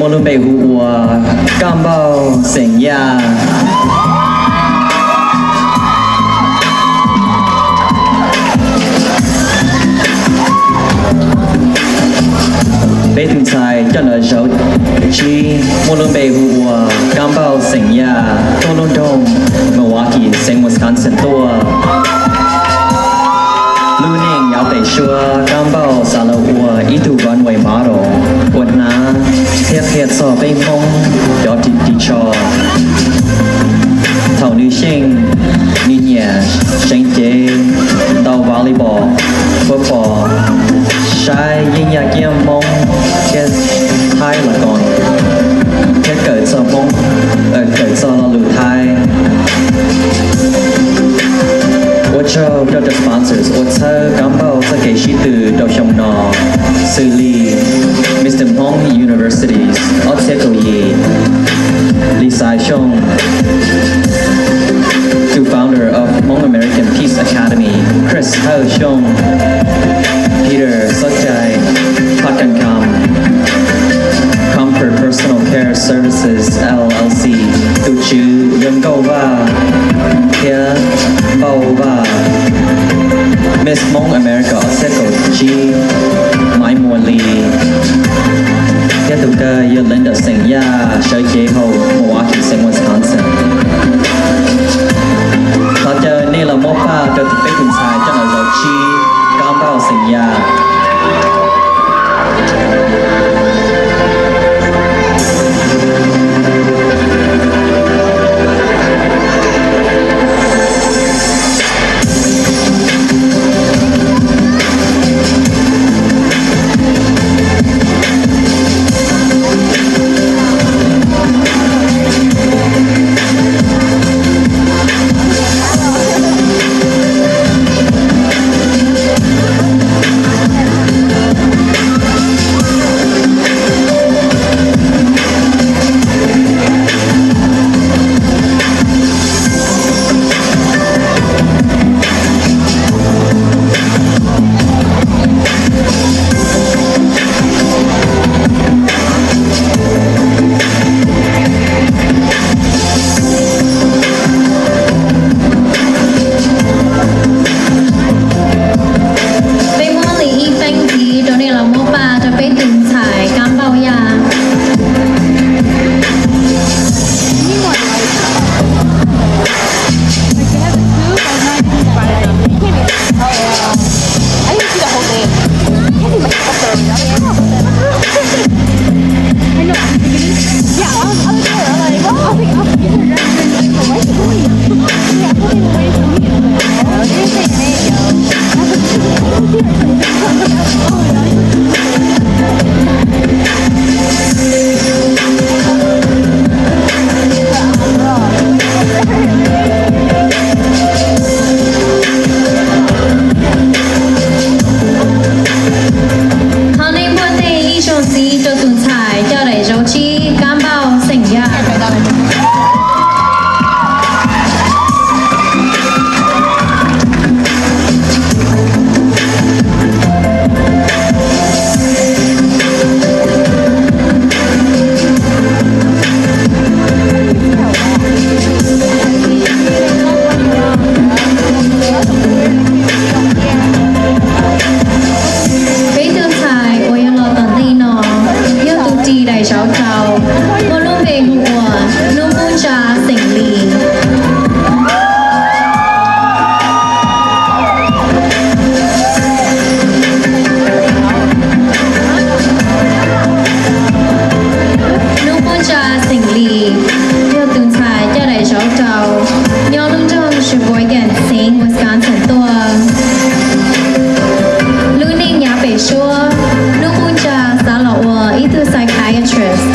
muaj lub npe hu ua Kaj Npauj xeem Yaj. Peb tus ntxhais coj ntawm zauv tsib muaj lub npe hu ua Kaj Npauj xeem Yaj, tuaj lub nroog Milwaukee, xeev Wisconsin tuaj. Lub neej nyob pem suab, Kaj Npauj xav los ua ib tug runway model uas hnab thiab qhia txog peb Hmoob cov ris tsho. Thaum nws xyeej, nws nyiam seev cev, ntaus volleyball, football, saib yeeb yaj kiab Hmoob thiab Thaib los koom, thiab kawm txog Hmoob, kawm txog lo lus Thaib. Ua tsaug rau cov sponsors uas txhawb Kaj Npauj txoj kev sib tw rau xyoo no, xws li Mister Hmong University ob txhiab kaum yim, Lis Xais Xyooj, tus founder of Hmong American Peace Academy, Chris Hawj Xyooj, Peter Xyooj Cai, Phat Kam Kam, Comfort Personal Care Services L L C, tus tswv Yawg Nkauj Vaj thiab Npauj Vaj, Miss Hmong America ob txhiab kaum tsib Maiv Muas Lis, thiab tus kawg Yawg Linda xeem Yaj, sawv cev hauv Milwaukee, xeev Wisconsin. Thov caw nej los muab paj rau peb tus ntxhais coj ntawm zauv tsib, Kaj Npauj xeem Yaj. Peb muab li ib feeb ntxiv rau nej los muab paj rau peb tus ntxhais Kaj Npauj Yaj. Thov nej npuaj tes ib zaug ntxiv rau tus ntxhais coj daim zauv tsib, Kaj Npauj xeem Yaj. Peb tus ntxhais uas yuav los tom ntej no yog tus ris daim zauv rau, muaj lub npe hu ua Nuj Npub Ntsa xeem Lis. Nuj Npub Ntsa xeem Lis yog tus ntxhais coj daim zauv rau, nyob lub nroog Sheboygan, xeev Wisconsin tuaj. Lub neej nyob pem suab, Nuj Npub Ntsa xav los ua ib tug psychiatrist.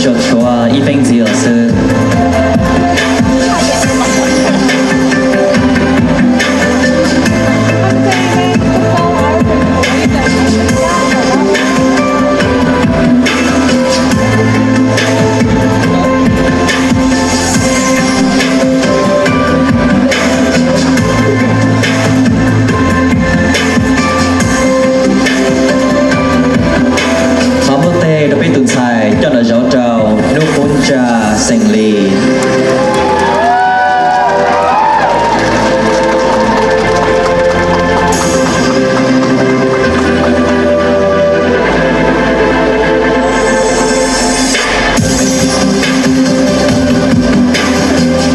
tsuas tshuav ib leej ntxiv lawm xwb.